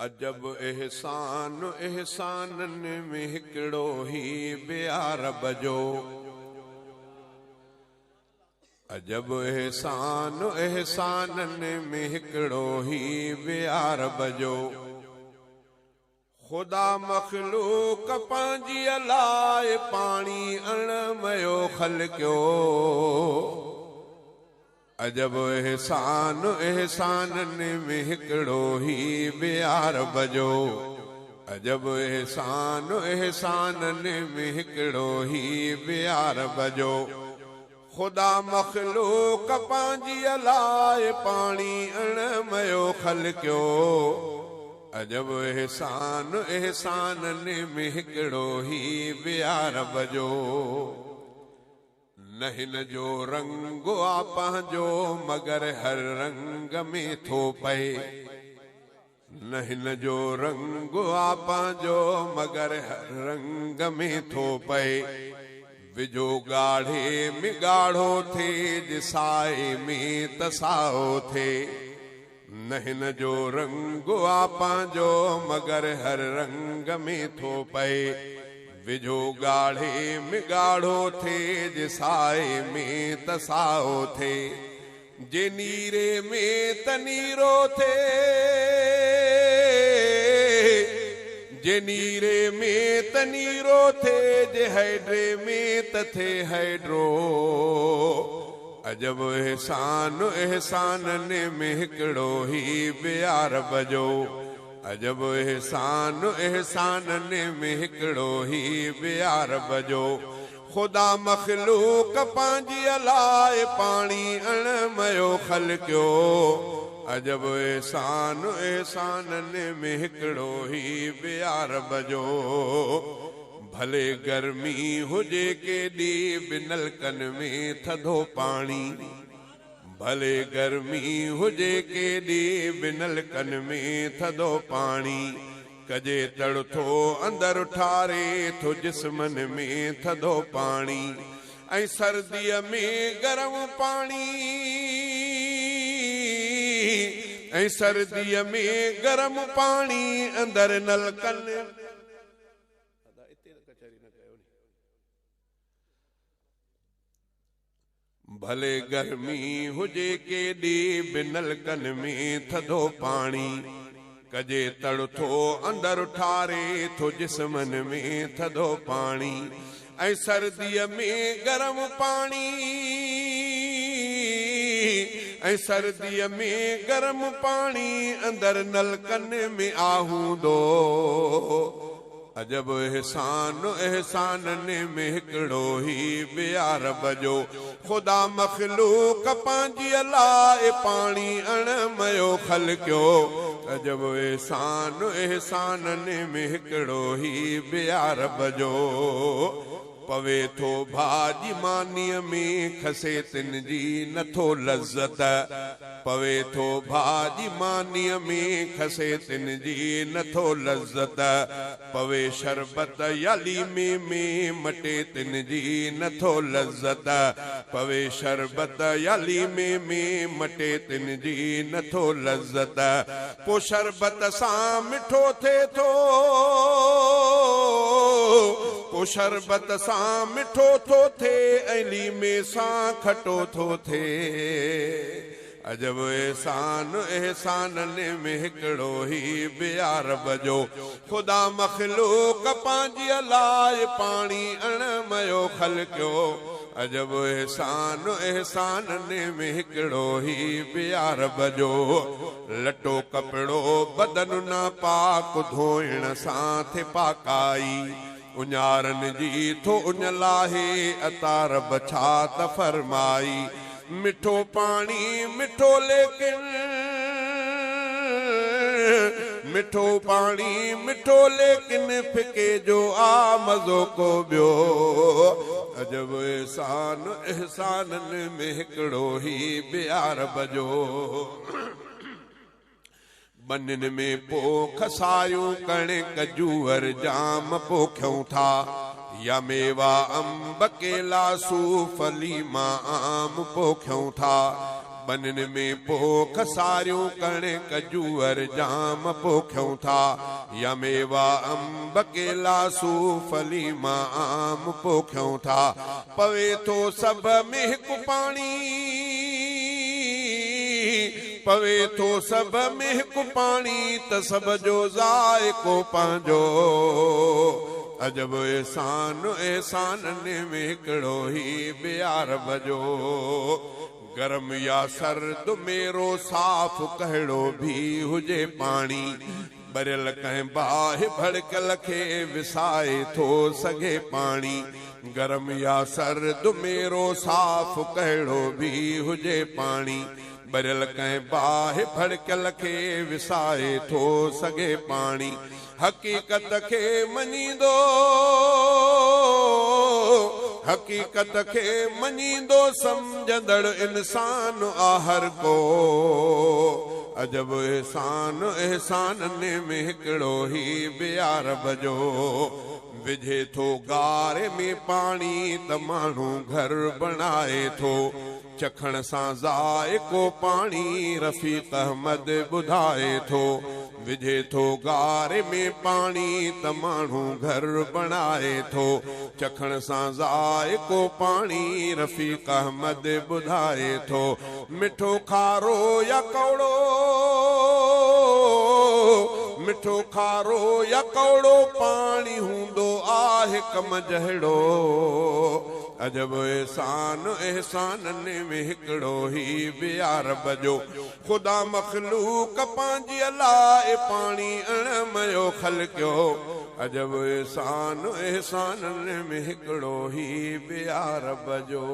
عجب احسان احسانن ۾ هڪڙو هي به آ رب جو. عجب احسان احسانن ۾ هڪڙو هي به آ رب جو. خدا مخلوق پنهنجيء لاء پاڻي اڻ ميو خلقيو. عجب احسان احسانن ۾ هڪڙو هي به آ رب جو. عجب احسان احسانن ۾ هڪڙو هي به آ رب جو. خدا مخلوق پنهنجيء لاء پاڻي اڻ ميو خلقيو. عجب احسان احسانن ۾ هڪڙو هي به آ رب جو. نه هن جو رنگ آ پنهنجو مگر هر رنگ ۾ ٿو پئي. نه هن جو رنگ آ پنهنجو مگر هر رنگ ۾ ٿو پئي. وجهو ڳاڙهي ۾ ڳاڙهو ٿئي جي سائي ۾ ته سائو ٿئي. نه هن جو رنگ آ پنهنجو مگر هر رنگ ۾ ٿو پئي. وجهو ڳاڙهي ۾ ڳاڙهو ٿئي جي سائي ۾ ته سائو ٿئي. جي نيري ۾ ته نيرو ٿئي. جي نيري ۾ ته نيرو ٿئي جي هيڊري ۾ ته ٿئي هيڊرو. عجب احسان احسانن ۾ هڪڙو هي به آ رب جو. عجب احسان احسانن ۾ هڪڙو هي به آ رب جو. خدا مخلوق پنهنجيء لاء پاڻي اڻ ميو خلقيو. عجب احسان احسانن ۾ هڪڙو هي به آ رب جو. ڀلي گرمي هجي ڪيڏي به نلڪن ۾ ٿڌو پاڻي. ڀلي گرمي هجي ڪيڏي به نلڪن ۾ ٿڌو پاڻي. ڪجي تڙ ٿو اندر ٺاري ٿو جسمن ۾ ٿڌو پاڻي. ۽ سرديء ۾ گرم پاڻي. ۽ سرديء ۾ گرم پاڻي اندر نلڪن. ادا اتي ته ڪچهري نه ڪيو ني. ڀلي گرمي هجي ڪيڏي به نلڪن ۾ ٿڌو پاڻي ڪجي تڙ ٿو اندر ٺاري ٿو جسمن ۾ ٿڌو پاڻي ۽ سرديء ۾ گرم پاڻي ۽ سرديء ۾ گرم پاڻي اندر نلڪن ۾ آ هوندو. عجب احسان احسانن ۾ هڪڙو هي به آ رب جو. خدا مخلوق پنهنجيء لاء پاڻي اڻ ميو خلقيو. عجب احسان احسانن ۾ هڪڙو هي به آ رب جو. پوي ٿو ڀاڄي مانيء ۾ کسي تن جي نٿو لذت. پوي ٿو ڀاڄي مانيء ۾ کسي تن جي نٿو لذت. پوي شربت يا ليمي ۾ مٽي تن جي نٿو لذت. پوي شربت يا ليمي ۾ مٽي تن جي نٿو لذت. پو شربت سان مٺو ٿئي ٿو. پو شربت سان مٺو ٿو ٿئي ۽ ليمي سان کٽو ٿو ٿئي. عجب احسان احسانن ۾ هڪڙو هي به آ رب جو. خدا مخلوق پنهنجيء لاء پاڻي اڻ ميو خلقيو. عجب احسان احسانن ۾ هڪڙو هي به آ رب جو. لٽو ڪپڙو بدن ناپاڪ ڌوئڻ سان ٿئي پاڪائي. اڃارن جي ٿو اڃ لاهي عطا رب ڇا ته فرمائي. مٺو پاڻي مٺو ليڪن مٺو پاڻي مٺو ليڪن ڦڪي جو آ مزو ڪو ٻيو. عجب احسان احسانن ۾ هڪڙو هي به آ رب جو. ٻنين ۾ پوک ساريون ڪڻڪ جوئر جام پوکيون ٿا يا ميوا انب ڪيلا صوف ليما آم پوکيون ٿا. ٻنين ۾ پوک ساريون ڪڻڪ جوئر جام پوکيون ٿا. يا ميوا انب ڪيلا صوف ليما عام پوکيون ٿا. پوي ٿو سڀ ۾ هڪ پاڻي پوي ٿو سڀ ۾ هڪ پاڻي ته سڀ جو ذائقو پنهنجو. عجب احسان احسانن ۾ هڪڙو هي به آ رب جو. گرم يا سرد ميرو صاف ڪهڙو ڀي هجي پاڻي ٻريل ڪنهن باهه ڀڙڪيل کي وسائي ٿو سگهي پاڻي گرم يا سرد ميرو صاف ڪهڙو ڀي هجي پاڻي ٻريل ڪنهن باهه ڀڙڪيل کي وسائي ٿو سگهي پاڻي حقيقت کي مڃيندو حقيقت کي مڃيندو سمجهندڙ انسان آ هر ڪو عجب احسان احسانن ۾ هڪڙو هي به آ رب جو وجهي ٿو گاري ۾ پاڻي ته ماڻهو گهر بڻائي ٿو چکڻ سان ذائقو پاڻي رفيق احمد ٻڌائي ٿو. وجهي ٿو گاري ۾ پاڻي ته ماڻهو گهر بڻائي ٿو. چکڻ سان ذائقو پاڻي رفيق احمد ٻڌائي ٿو. مٺو کارو يا ڪؤڙو مٺو کارو يا ڪؤڙو پاڻي هوندو آهي ڪم جهڙو. عجب احسان احسانن ۾ هڪڙو هي به آ رب جو خدا مخلوق پنهنجي لاء پاڻي اڻ ميو خلقيو عجب احسان احسانن ۾ هڪڙو هي به آ رب جو.